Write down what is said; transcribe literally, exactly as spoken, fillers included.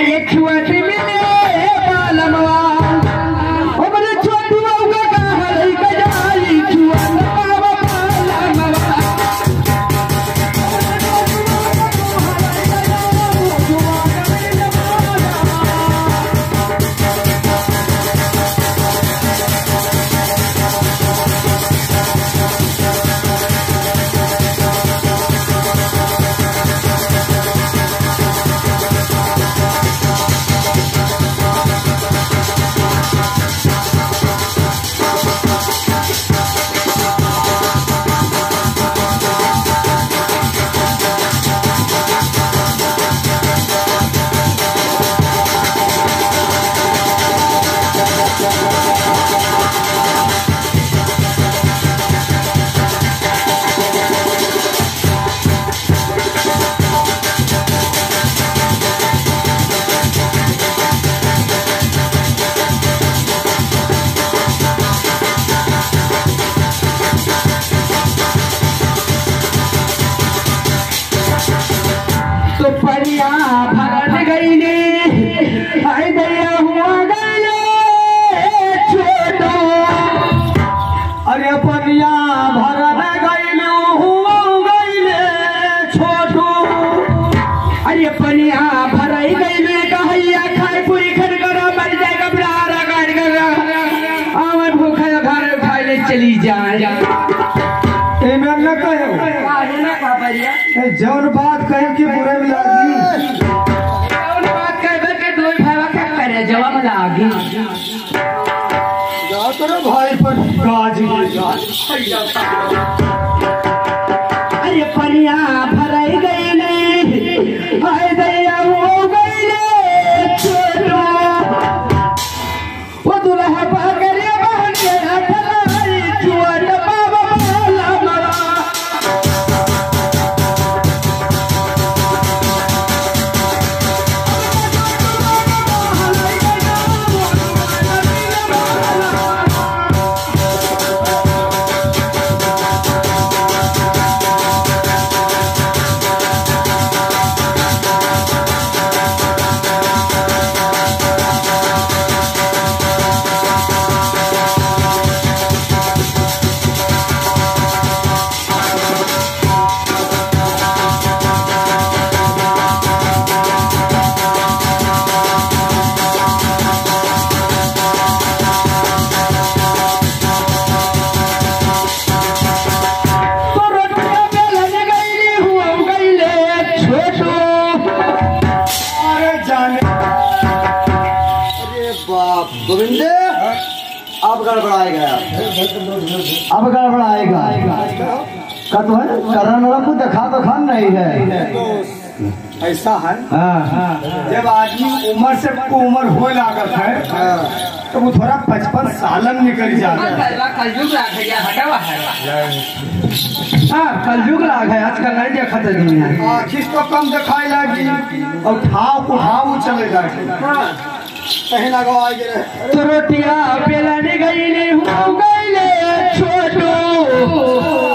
एक छुआटी मिले बालमवा, हमरे छोटुआ का कहलई के जाई छुआ बाबा बालमवा। तो पनिया भरत गईले, हाय दैया हुआ गईले छोटू। अरे पनिया भरत गईले, हुआ गईले छोटू। अरे पनिया भरई गईले, कहैया खाए पूरी खन करा, मर जाएगा बुढ़ारा गाड़ करा। आवन भूखा घर उठाए ले चली जाए। एमे न कहे। काहे ना कह परिया? ए, जौन बात कहे कि बुरे में लागी। जौन बात कहबे के दो भावा के करे जवाब लागी। जा तोरे भाई पर गाज। अरे पनिया भराई गई नहीं, हाय दैया हो गई रे छोटू। ओ दुल्हा पकड़े बहन के हथलाई, चुअट बाबा भोला मरा। तो रोटिया बेलन गईली हुआ गईले छोटू। अरे जाने। अरे बाप, गोविंदे, अब गड़बड़ाएगा। अब गड़बड़ाएगा। का तो है? करन वाला कुछ देखा तो खान नहीं है। ऐसा है, हाँ, हाँ। जब आदमी उम्र से उम्र होए लागत है, हाँ। तो वो थोड़ा पचपन सालन निकल जाता है। कलयुग लाग है, हटावा है। हाँ, कलयुग लाग है, आजकल नहीं देखत है दुनिया। आँखिस तो कम दिखाए लागी, और ठाव को ठाव चले लागी। हाँ। कहीं ना गवा गिरे। तो रोटिया बेलन गईली हुआ गईले छोटू।